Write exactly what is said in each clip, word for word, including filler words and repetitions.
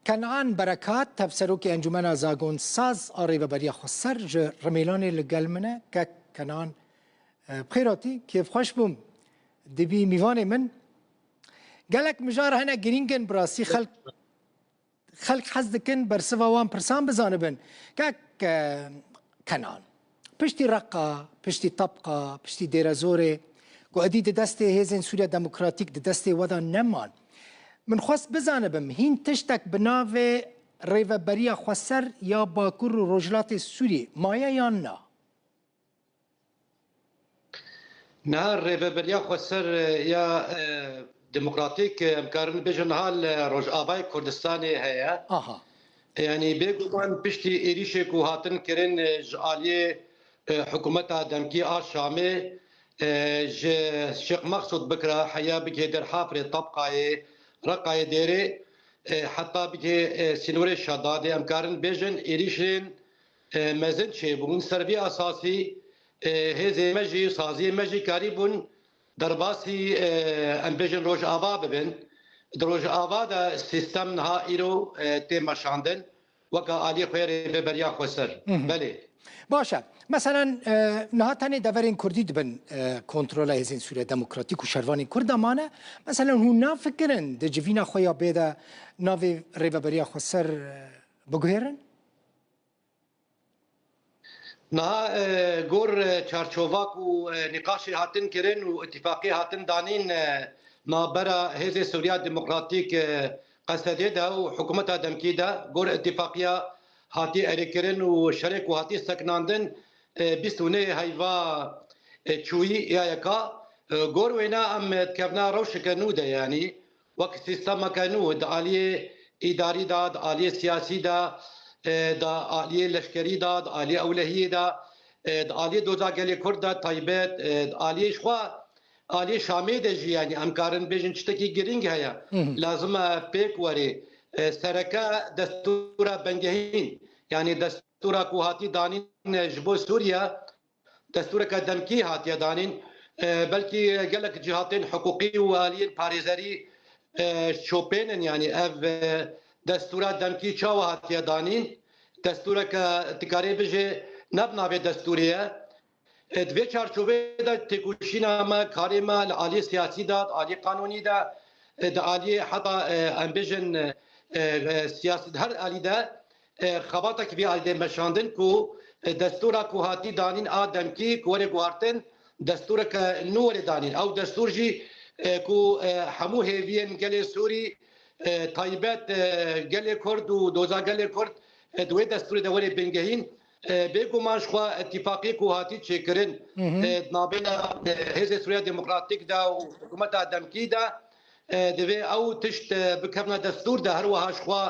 Kenan Berekat, Hevserokê Encûmena Zagon Saz a Rêveberiya Xweser ji Rimêlanê li gel min e. Kek Kenan, e, bi xêr hatî, kêfxweş bûm. Dibî mîvanê min. Gelek mijar hene girîng in, bi rastî xelk, xelk hez dikin bersiva wan pirsan bizanibin. Kek, e, Kenan, piştî Reqa, piştî Tebqa, piştî Dêrezorê, ku êdî di destê Hêzên Sûriya Demokratîk, di destê we de neman. Min xwest bizanibim, hîn tiştek bi navê Rêveberiya Xweser ya Bakur û Rojhilatê Sûriyê maye yan na? Niha Rêveberiya Xweser, e, ya, e, Demokratîk, e, em karin bêjin niha li Rojavayê Kurdistanê heye. Aha. Yanî bêguman piştî êrîşê ku hatin kirin, e, ji aliyê, e, hikûmeta demkî a Şamê, e, ji Şêx Mexsûd bikira heya bigihê Derhafrê, Tabqayê, Reqayê Dêrê, e, heta bigihê, e, sînorê Şedadê, em karin bêjin êrîşên, e, mezin çêbûn. Ser vî esasî, e, hêzê me jî, saziyê me jî karîbûn derbasî, e, em bêjin Rojava bibin. Di Rojava de sîstem niha îro, e, tê meşandin weke aliyê xwe yê Rêveberiya Xweser. Hı hı. Belê. Baş e. Meselen, e, niha tenê deverên Kurdî dibin, e, kontrola Hêzên Sûriya Demokratîk û şervanên Kurd de mane. Meselen, hûn nafikirin di civîna xwe ya bê de navê Rêveberiya Xweser, e, biguhêrin? Niha, e, gor, e, çarçova ku, e, nîqaşê hatin kirin û îtîfaqî hatin danîn, e, navbera Hêzê Sûriya Demokratîk, e, Qesedê de û hikûmeta demkî de, gor îtîfaqiya hatî erêkirin û şerê ku hatî sekinandin, e, bîst û nehê heyva, e, çûyî ya yeka, e, gor wêna em dikevna rewşeke nû de, yanî wek sîstemeke nû di aliyê îdarî de, di aliyê siyasî de, e, di aliyê leşkerî de, di aliyê ewlehiyê de, e, di aliyê doza gelê Kurd de taybet, e, di aliyê jixwe, aliyê Şamê de jî, yanî em karin bêjin tiştekî girîng heye. Hı hı. Lazim e pêk werê. E, sereke destûra bingehîn, yanî destûra ku hatî danîn, e, ji bo Sûriye, destûreke demkî hatiye danîn. E, belkî gelek cihatên hiqûqî û aliyên parêzerî, e, şopên in, yanî ev, e, destûra demkî çawa hatiye danîn? Destûreke dikarê bijê ne bi navê destûrê ye. E, di vê çarçoveyê de têkoşîna me, karê me li aliyê siyasî de, di aliyê qanûnî de, e, di aliyê heta, e, em bêjin, e, e, siyasî, di her alî de, e, xebatek vî alî de meşandin ku, e, destûra ku hatî danîn a demkî ku were guhartin, destûreke nû were danîn. Ew destûr jî, e, ku, e, hemû hêviyên gelê Sûrî, e, taybet, e, gelê Kurd û doza gelê Kurd, e, di wê destûrê de were bingehîn. E, bêguman ji xwe îtîfaqiyê ku hatî çêkirin, Hı hı. e, di navbêna, e, Hêzê Sûriya Demokratîk de û hikûmeta demkî de, e, divê ew tişt, e, bikevne destûr de, her wiha ji xwe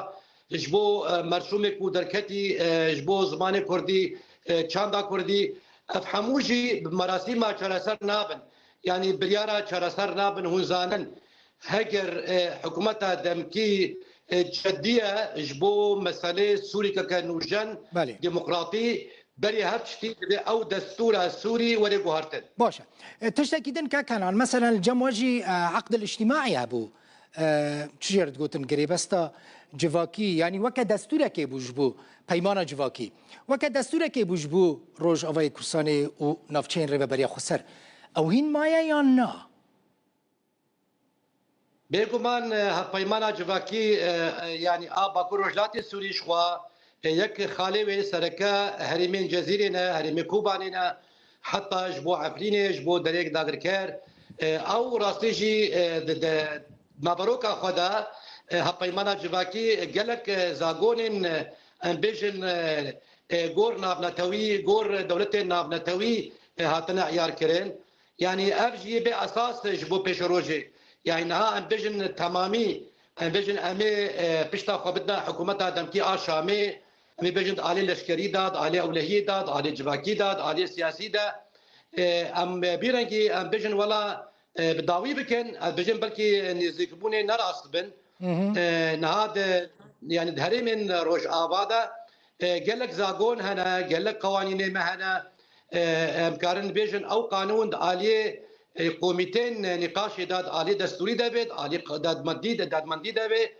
ji bo, e, mersûmê ku derketî, e, ji bo zimanê kurdî, e, çanda kurdî, ev hemû jî bi merasîma çareser nabin. Yanî biryara çareser nabin, hûn zanin. Heger, e, hikûmeta demkî, e, cedî ye ji bo meselê Sûrîkeke nûjen, Belê. demokratî, berî her tiştî divê ew destûra Sûrî were guhartin. Baş e. E, tiştekî din, Kek Kenan, meselen li cem we jî, e, eqdil îctîmaî hebû. E, çi jê re digotin, girêbesta civakî, yanî weke destûrekê bû ji bo peymana civakî. Weke destûrekê bû ji bo Rojavayê Kurdistanê û navçeyên Rêveberiya Xweser. Ew hîn maye yan na? Bêguman, e, hevpeymana civakî, e, e, yanî a Bakur Rojhilatê Sûrî ji xwe, e, yek xalê wê sereke herêmên Cezîrê ne, herêmê Kobanê ne, heta ji bo Efrînê, ji bo derêk dagirker, e, ew rastî jî, e, di, di naveroka xwe de, e, hevpeymana civakî gelek, e, zagonên, e, em bêjin, e, e, gor navnetewî, gor dewletên navnetewî, e, hatine îyarkirin. Yanî ev jî yê bê esas ji bo pêşerojê. Yanî niha em bêjin temamî, em bêjin em ê, e, pişta xwe bidine hikûmeta demkî a Şamê, em ê bêjin di alê leşkerî de, di alê ewlehiyê de, di alê civakî de, di alê siyasî de. E, em, e, bî rengî em bêjin wela, e, bi dawî bikin, ez bêjim belkî nêzîkbûnê ne rast bin. Hı hı. E, niha di, yanî di herêmên Rojava de, e, gelek zagon hene, gelek qewanînê me hene. E, em karin bêjin ew qanûn di aliyê, e, komîtên nîqaşê de, di aliyê destûrî de bê, di aliyê q-, dadmendî de, dadmendî de bê,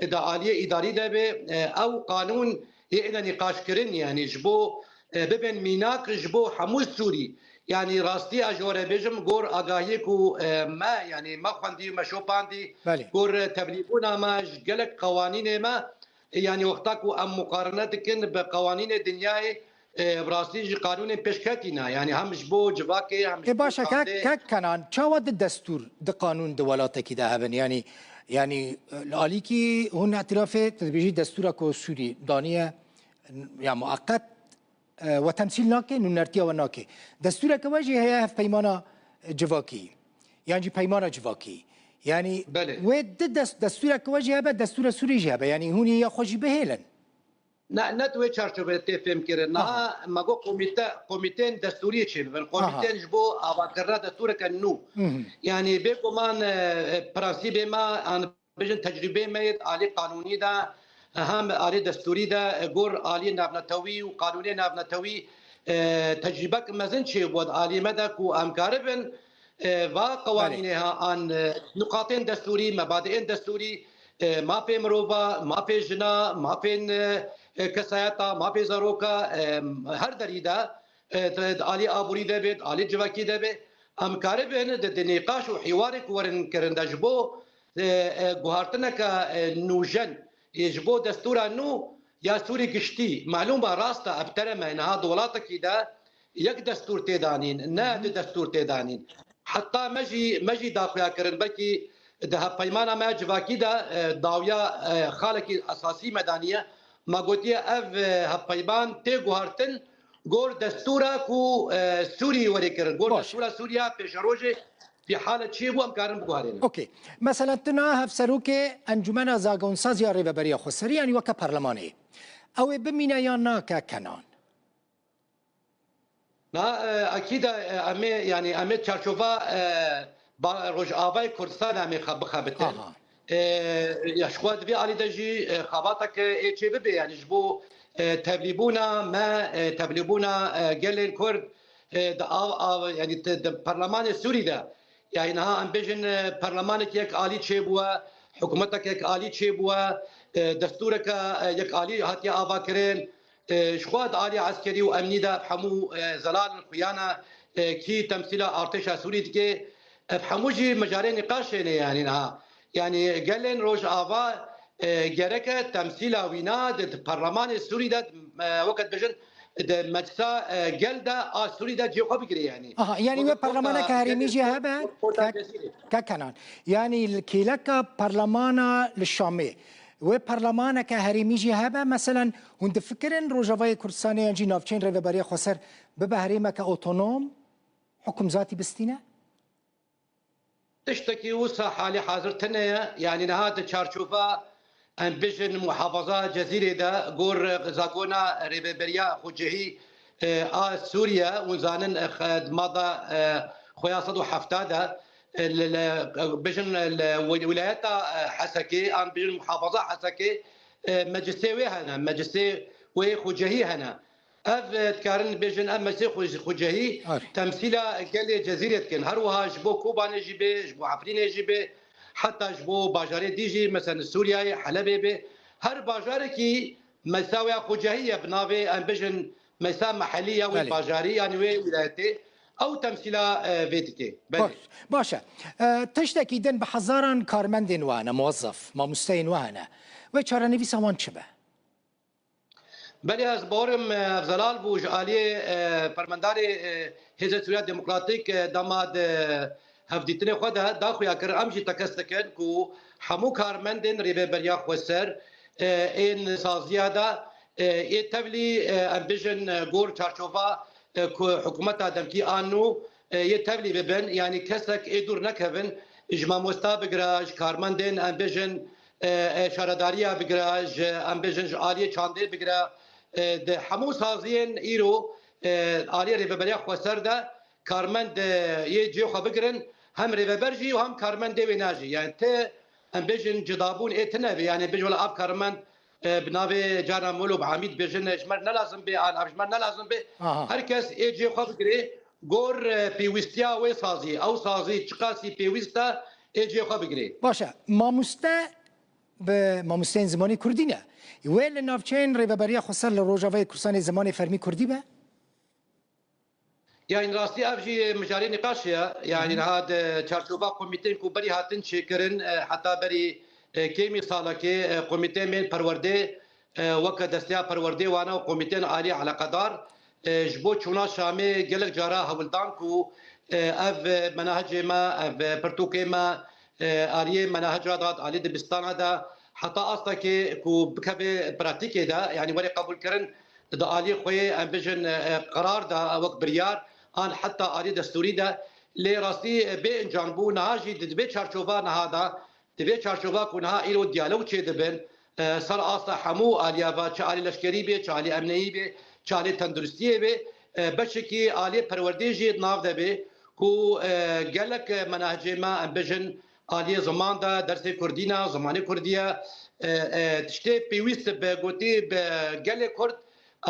di aliyê îdarî de be, e, ew qanûn yê êne nîqaşkirin, yanî ji bo, e, bibin mînak ji bo hemû Sûrî. Yanî rastî ez ji we re bêjim, gor agahiyê ku, e, me, yanî me xwendî û me şopandî, Belê. gor, e, teblîbûna me ji gelek qewanînê me, e, yanî wexta ku em muqarene dikin bi qewanînê dinyayê, e, bi rastî ji qanûnên pêşketî ne. Yanî hem ji bo civakê, hem ji Ê bo baş e, kek, çandê. kek Kenan, çawa di destûr, di qanûn di welatekî de hebin? Yanî, yanî, e, li alîkî hûn îtirafê, tu dibêjî destûra ku Sûrî daniye, ya mueqet, e, we temsîl nake, nûnertiya we nake. Destûreke we jî heye hevpeymana, e, civakî. Yan jî peymana civakî. Yanî Belê. wê di dest-, destûreke we jî hebe, destûra Sûrî jî hebe. Yanî hûn ê ya xwe jî bihêlin. Ne, ne di wê çarçoveyê tê fêmkirin. Aha. Niha me got komîte, komîteyên destûriyê çêbibin. Komîteyên Aha. ji bo avakirina destûreke nû. Hı hı. Yanî bêguman, e, e, prensîbê me, an bijin tecrûbeyê me yê di alî qanûnî de, hem alî destûrî de, e, gor alî navnetewî û qanûnê navnetewî, e, tecrûbek mezin çêbû di alî me de ku em karibin, e, va Belê. qewanînê ha an, e, nuqatên destûrî, mebadiên destûrî, e, mafê mirova, mafê jina, mafên, e, e, kesayeta, mafê zaroka, e, her derî de, e, di, di alî aborî de be, di alî civakî de be, em karibin di, di nîqaş û hîwarê ku werin kirin de ji bo, e, e, guhartineke, e, nûjen, e, ji bo destûra nû ya Sûrî giştî. Malûm be rast e, ev tereme niha di welatekî de yek destûr tê danîn, ne du destûr tê danîn. Heta me jî, me jî daxuya kirin, belkî di hevpeymana me civakî de, e, dawiya, e, xalekî esasî me daniye. Me gotiye ev, e, hevpeyman tê guhartin gor destûra ku, e, Sûrî werê kirin. Gor Baş. destûra Sûriya pêşerojê vî hale çêbû em karin biguherînin. Okey. Mesela tu niha hevserokê Encûmena Zagonsaziya Rêveberiya Xweserî, yanî weke parlemanê. Ew ê bimîne yan na, kek Kenan? Na, e, akîd e, em ê, yanî em ê çarçova, e, ba-, Rojavayê Kurdistanê em ê xe-, bixebitin. Aha. E, ya ji xwe di vê alî de jî, e, xebateke ê çê bibe, yanî ji bo, e, tevlîbûna me, e, tevlîbûna, e, gelên Kurd, e, di av, av, yanî di, di perlemanê Sûrî de, yanî niha em bêjin, e, perlemanekî yek alî çêbûye, hikûmetek yek alî çêbûye, e, destûreke, e, yek alî hatiye avakirin. E, ji xwe di alî eskerî û emnî de hemû, e, zelal in, xuyana, e, kî temsîla artêşa Sûrî dike. Ev hemû jî mijarê nîqaşê ne, yanî niha. Yanî gelên Rojava, e, gereke temsîla wîna di, di perlemanê Sûrî de, e, weke dibêjin, di meclisa, e, gel de a Sûrî de cihê xwe bigire, yanî. Aha, yanî wê perlemaneke herêmî jî hebe, kek Kenan. Yanî li kêleka perlemana li Şamê. Wê perlemaneke herêmî jî hebe, meselen, hûn difikirin Rojavayê Kurdistanê yan jî navçeyên Rêveberiya Xweser bibe herêmeke otonom, hukimzatî bistîne? Tiştekî wisa halê hazir tune ye, yanî niha di çarçova, em bijin, muhafaza Cezîrê de, gor zagona Rêveberiya Xwecihî, e, a Sûriye, hûn zanin, e, xe-, mada, e, xweya sed û hefta de, e, li, li, e, bijin, e, li wil-, wilayeta, e, Hesekê, an bijin muhafaza Hesekê, e, meclisê wê hene, meclisê wê Xwecihî hene. Ev, e, dikarin bêjin, ev meclisê Xwe-, Xwecihî Arê. temsîla gelê Cezîrê dikin. Her wiha ji bo Kobanê jî bê, ji bo Efrînê jî bê, heta ji bo bajarê dî jî, mesela Sûriyeyê, Helebê bê. Her bajarekî meclisa wê ya Xwecihî ye, bi navê, em bijin, meclisa mehellî ya wê Belê. bajarî, yanî wê wîlayetê. Ew temsîla, e, vê dike. Belê. Baş, baş e. E, tiştekî din bi hezaran karmendên we hene, muwezzef, mamosteyên we hene. Wê çarenivîsa wan çi be? Belê, ez bawerim, e, ev zelal bû ji aliyê, e, fermandarê, e, Hêzê Sûriya Demokratîk, e, dema di hevdîtinê xwe de daxuya kir, em jî tekez dikin ku hemû karmendên Rêveberiya Xweser, e, ên saziya de, e, ê tevlî, e, em bijin, e, gor çarçova, e, ku hikûmeta demkî a nû, e, yê tevlî bibin, yanî kesek ê dûr nekevin, ji mamosta bigire, ji karmendên, em bijin, e, e, şaredariya bigire, ji, em bêjin, ji aliyê çandê bigire, e, di hemû saziyên îro, e, aliyê Rêveberiya Xweser de karmend, e, yê cihê xwe bigirin, hem rêveber jî û hem karmendê wêna jî. Yani ti, em bêjin, cidabûn ê tune be. Yani bêjin, wela ev karmend, e, bi navê carna Molo bi Hamîd bêjin, e, ji me re ne lazim bê, an ev ji me re ne lazim bê. Aha. Her kes ê cihê xwe bigirê. Gor, e, pêwîstiya wê saziyê. Ew sazî çiqasî pêwîst e, ê cihê xwe bigirê. Baş e. Mamoste bi mamosteyên zimanê kurdî ne. Wê li navçeyên Rêveberiya Xweser li Rojavayê Kurdistanê zimanê fermî kurdî be? Yanî rastî ev jî mijarê nîqaşê ye. Yanî niha di çarçova komîteyên ku berî hatin çêkirin, e, heta berî, e, kêmî salekê, e, komîteyên bên perwerdê, e, weke desteya perwerdê wana û komîteyên alî eleqedar, e, ji bo çûna Şamê gelek cara hewldan ku, e, ev, e, menahecê me, ev, e, pirtûkê me, e, aliyê menaheca de, alî dibistana de, heta astekê ku bikeve pratîkê de, yanî were qebûlkirin di aliyê xwe yê, em bijin, e, e, qerar de, e, wek biryar, an heta aliyê destûrî de. Lê rastî, e, bê encam bû, niha jî di, di vê çarçova niha de, di vê çarçova ku niha îro diyalog çêdibin, e, ser asta hemû aliya ve, çi alî leşkerî bê, çi alî emneyî bê, çi alî tenduristiyê bê, e, beşekî aliyê perwerdê jî di nav de bê ku, e, gelek menahecê me, em bijin, aliyê ziman de, dersê kurdî ne, zimanê kurdî ye. E, e, tiştê pêwîst bi gotî bi gelê kurd,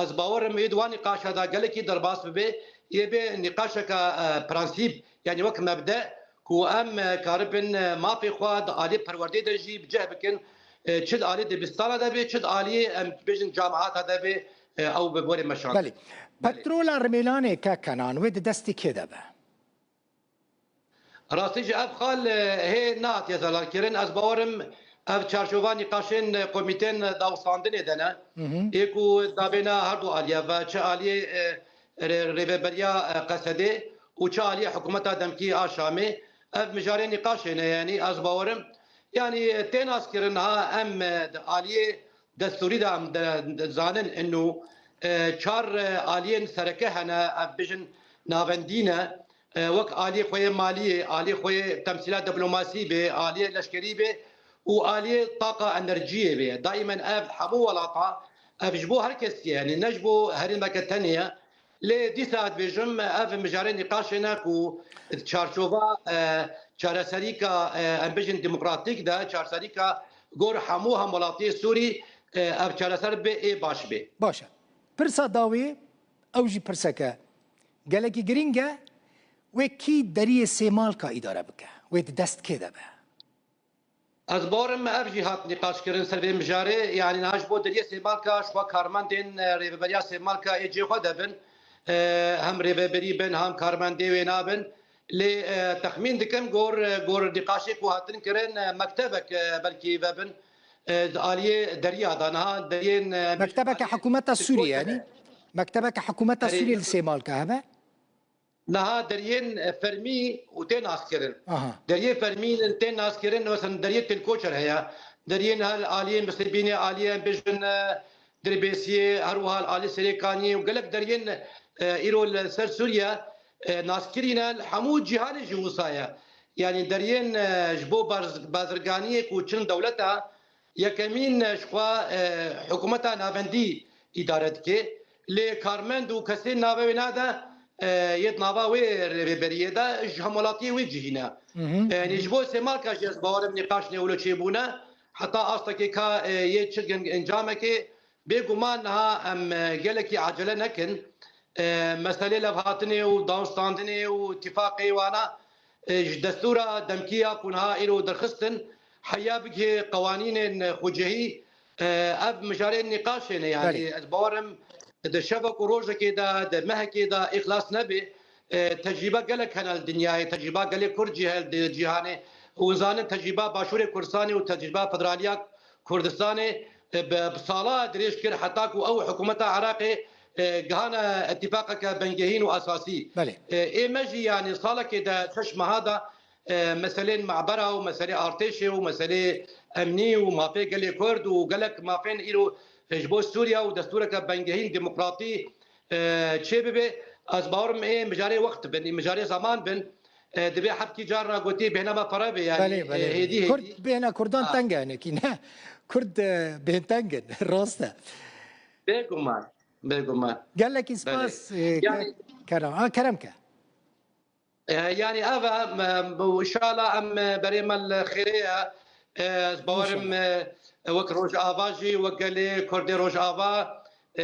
ez bawer im ê di wan nîqaşa de gelekî derbas bibe, yê bê nîqaşeke, e, prensîp, yanî wek mebde, ku em, e, karibin, e, mafê xwe di alî perwerdê de jî bi cih bikin, e, çi di alî dibistana de bê, çi di alî, em bêjin, camihata de bê, e, ew bi borê meşandin. Belê. Belê. Petrola Rimêlanê, Kek Kenan, wê di destê kê de be? Rastî jî ev xal, e, hê nehatiye zelalkirin. Ez bawer im ev çarçova nîqaşên, e, komîtên dawistandinê de ne. Hı hı. Ê ku dabêna her du aliyê ve, çi aliyê, e, rê-, rêveberiya, e, Qesedê û çi aliyê hikûmeta demkî a Şamê, ev mijarê nîqaşê ne, yanî ez bawer im. Yanî, e, tê naskirin ha em, e, di aliyê destûrî de em de, de zanin inu, e, çar, e, aliyên sereke hene, ev bijin navendî ne, e, wek aliyê xwe yê maliyê, aliyê xwe yê temsîla diplomasî bê, aliyê leşkerî bê û aliyê taqa enerjiyê bê. Daîmen ev hemû welata, ev ji bo her kesî ye, yanî ne ji bo herêmeke tenê ye. Lê dîsa dibêjim, ev mijarê nîqaşê ne ku di çarçova, e, çareserîka, e, em bijin demokratîk de, çareserîka gor hemû hemwelatiyê Sûrî, e, ev çareser bê, ê baş bê. Baş e. Pirsa dawî, ew jî pirseke gelekî girîng e, wê kî deriyê Sêmalka îdare bike? Wê di dest kê de be? Ez bawer im ev jî hat nîqaşkirin ser vê mijarê. Yanî niha ji bo deriyê Sêmalka, ji xwe karmendên, e, rêveberiya Sêmalka ê cihê xwe de bin. E, hem rêveberî bin, hem karmendê wê nabin. Lê, e, texmîn dikim gor, e, gor nîqaşê ku hatin kirin, e, mektebek, e, belkî vebin, e, di aliyê deriya de. Niha deriyên, e, Mektebeke hikûmeta Sûriyê, yanî? Mektebeke hikûmeta Erê. Sûriyê li Sêmalka hebe? Niha deriyên, e, fermî û tê naskirin. Aha. Deriyê fermî tên naskirin, mesela deriyê Tilkoçer heye. Deriyên hel aliyên Misêbînê, aliyên bijin, e, Dirbêsiyê, her wiha li alî Serêkaniyê û gelek deriyên, e, îro li ser Sûriye, e, naskirî ne, li hemû cîhanê jî wisa ye. Yanî deriyên, e, ji bo barz-, bazirganiyê ku çin dewleta, yekemîn, e, ji xwe, e, hikûmeta navendî îdare dike. Lê karmend û kesên navê wê nade, e, yê di nava wê rêveberiyê de ji hemwelatiyê wê cihî ne. Hı hı. E, yanî ji bo Sêmalka jî ez bawer im nîqaş nêwilo çêbûne. Heta astekê ka, e, yê çi gin-, encamekê, bêguman niha em, e, gelekî acele nekin. E, meselê levhatinê û danûstandinê û îtîfaqê wana, e, ji destûra demkî ya ku niha îro derxistin, heya bigihê qewanînên xwecihî, e, ev mijarê nîqaşê ne. Yanî Belê. ez bawer im di şevek û rojekê de, di mehekê de ixlas nebê. E, tecrîbe gelek hene li dinyayê, tecrîba gelê Kurd jî hene li cîhanê. Hûn zanin tecrîba Başûrê Kurdistanê û tecrîba federaliya Kurdistanê, e, bi, bi sala dirêj kir heta ku ew hikûmeta Iraqê, e, gihane îtîfaqeke bingehîn û esasî. Belê. E, ê me jî yanî salekê de şeş meha de, e, meselên mabera û meselê artêşê û meselê emnî û mafê gelê Kurd û gelek mafên îro, e, ji bo Sûriya û destûreke bingehîn demokratî, e, çê bibe. Ez bawer im ê mijarê wext bin, ê mijarê zeman bin. E, divê hevkî carna gotî bêhna me pere be, yanî, Belê, e, belê. hêdî, hêdî. Kurd bêhna Kurdan Ha. teng e, hinekî ne. Kurd, e, bêhnteng in, rast e. Bêguman, bêguman. Gelekî Belê. spas, e, Yanî ke-, Kerem. Ha, Kerem ke. E, yanî ev e, em, em, bu înşallah em, e, berê me li xêrê ye. E, ez bawer im, İnşallah. e, wek Rojava jî, wek gelê Kurdê Rojava, e,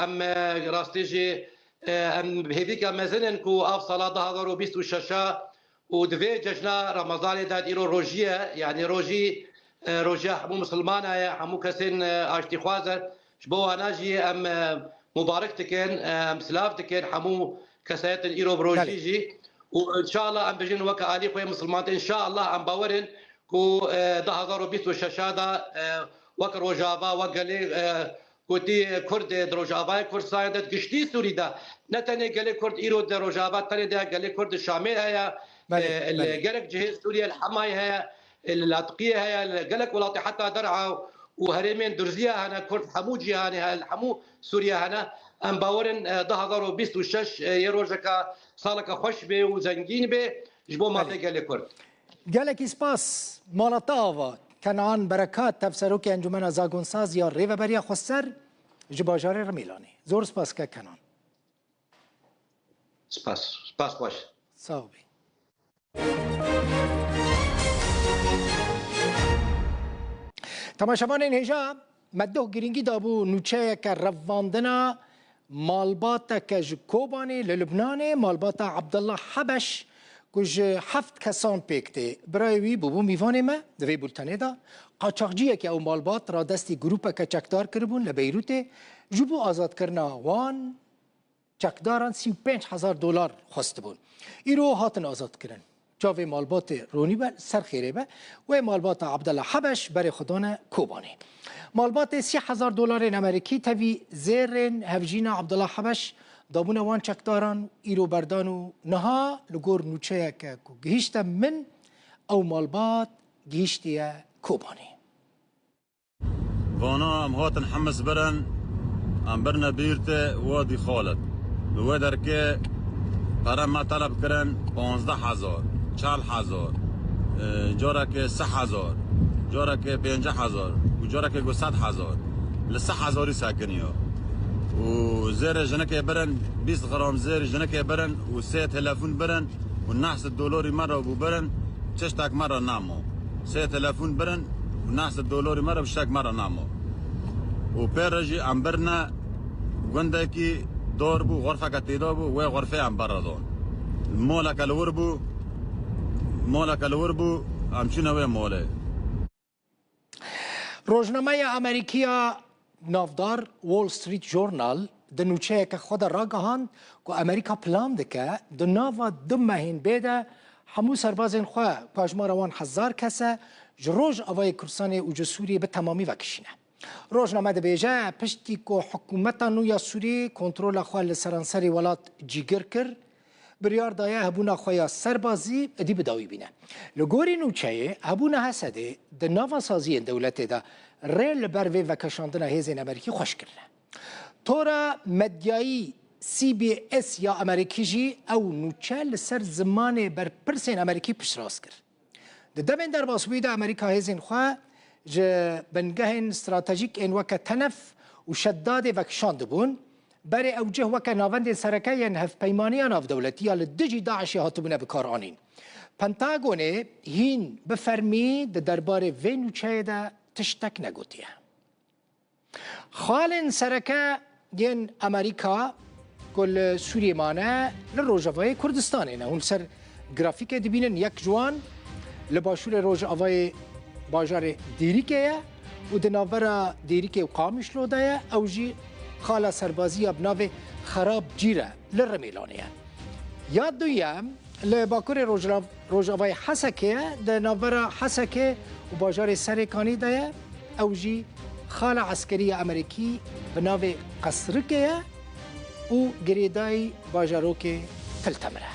em, e, rastî jî, e, em hêvîka mezin in ku ev sala du hazar û bîst û şeş a û di vê cejna Remezanê de îro rojî ye, yanî rojî, e, roja hemû misilmana ye, hemû kesên, e, aştîxwaz e. Ji bo wana jî em, e, mubarek dikin, e, em silav dikin hemû kesayetên îro bi rojî Belê. jî. Û inşallah em bijîn weke alî xwe yê misilman, inşallah em bawer in ku, e, du hazar û bîst û şeş de, e, wek Rojava, wek gelê, e, ku tî Kurd di Rojavayê Kurdistanê de, giştî Sûrî de, ne tenê gelê Kurd îro di Rojava tenê de, gelê Kurd di Şamê heye, Belê, e, li belê. gelek cihê Sûriyê, li Hemayê heye, e, li Latiqiyê heye, li gelek welatê heta derha û herêmên Durziya hene, Kurd hemû cîhanê hene, li hemû Sûriye hene. Em bawer in, e, du hazar û bîst û şeş, e, yê rojeka, saleka xweş bê û zengîn bê ji bo Belê. mafê gelê Kurd. Gelekî spas, mala te ava. Kenan Berekat, tevserokê Encûmena Zagonsaz ya Rêveberiya Xweser ji bajarê Rimêlanê. Zor spas ke Kenan. Spas, spas xweş. Sağ ol. Temaşevanên hêja, me doh girîngî dabû nûçeyeke revandina malbateke ji Kobanê li Lubnanê, malbata Abdullah Habeş, ku ji heft kesan pêk tê. Birayê wî bûbû mîvanê me di vê bultenê de. Qaçaxciyeke ew malbat radestî grûpeke çekdar kiribûn li Beyrûtê, ji bo azadkirina wan çekdaran sî û pênc hezar dolar xwestibûn. Îro hatin azadkirin. Çavê malbatê ronî be, ser xêrê be. Wê malbata Abdullah Habeş berê xwe dane Kobanê. Malbatê sî hezar dolarên Amerîkî tevî zêrên hevjîna Abdullah Habeş dabûne wan çekdaran, îro berdan û niha li gor nûçeyeke ku gihîşte min, ew malbat gihîştiye Kobanê. Vana em hatin hemis birin, em birine Beyrûtê Wadî Xalid. Li wê derkê pere me teleb kirin, panzdeh hezar, çel hezar, e, carekê sih hezar, carekê pêncî hezar û carekê ku sed hezar. Li sih hezarî sekiniya. Û zêrê jinikê birin, bîst gram zêrê jinikê birin û sê telefon birin. Û neh sed dolarî me re bû birin, tiştek me re nema. Sê telefon birin û neh sed dolarî me re tiştek me re nema. Û pê re jî em birine gundekî dar bû, xurfeke têda bû, wê xurfê em berre dan. Moleke li wir bû, moleke li wir bû, em çûne wê molê. Rojnameya Amerîkî ya navdar Wall Street Journal di nûçeyeke xwe de ragihand ku Amerîka plan dike di nava du mehên bê de hemû serbazên xwe ku hejmara wan hezar kes e ji Rojavayê Kurdistanê û ji Sûriyê bi temamî vekişîne. Rojname dibêje, piştî ku hikûmeta nû ya Sûriyê kontrola xwe li seranserê welat cîgir kir, biryar daye hebûna xwe ya serbazî êdî bi dawî bîne. Li gorî nûçeyê, hebûna Hesedê di nava saziyên dewletê de rê li ber vê vekeşandina hêzên Amerîkî xweş kirine. Tora medyayî C B S ya Amerîkî jî ew nûçe li ser zimanê berpirsên Amerîkî piştrast kir. Di demên derbasbûyî de Amerîka hêzên xwe ji bingehên stratejîk ên weke Tenef û Şedadê vekişandibûn. Berê ew cih weke navendên sereke yên hevpeymaniya navdewletî ya li dijî DAIŞê hatibûne bikaranîn. Pentagonê hîn bi fermî di derbarê vê nûçeyê de tiştek negotiye. Xalên sereke yên Amerîka ku li Sûriyê mane, li Rojavayê Kurdistanê ne. Hûn li ser grafîkê dibînin, yek ji wan li başûrê rojavayê bajarê Dêrikê ye û di navbera Dêrikê û Qamişlo de ye. Ew jî xala serbazî ya bi navê Xerab Cîr e, li Rimêlanê ye. Ya duyem li bakurê rojra-, rojavayê Hesekê ye, di navbera Hesekê û bajarê Serêkanî de ye. Ew jî xala eskerî ya Amerîkî bi navê Qesrikê ye û girêdayî bajarokê Til Temir e.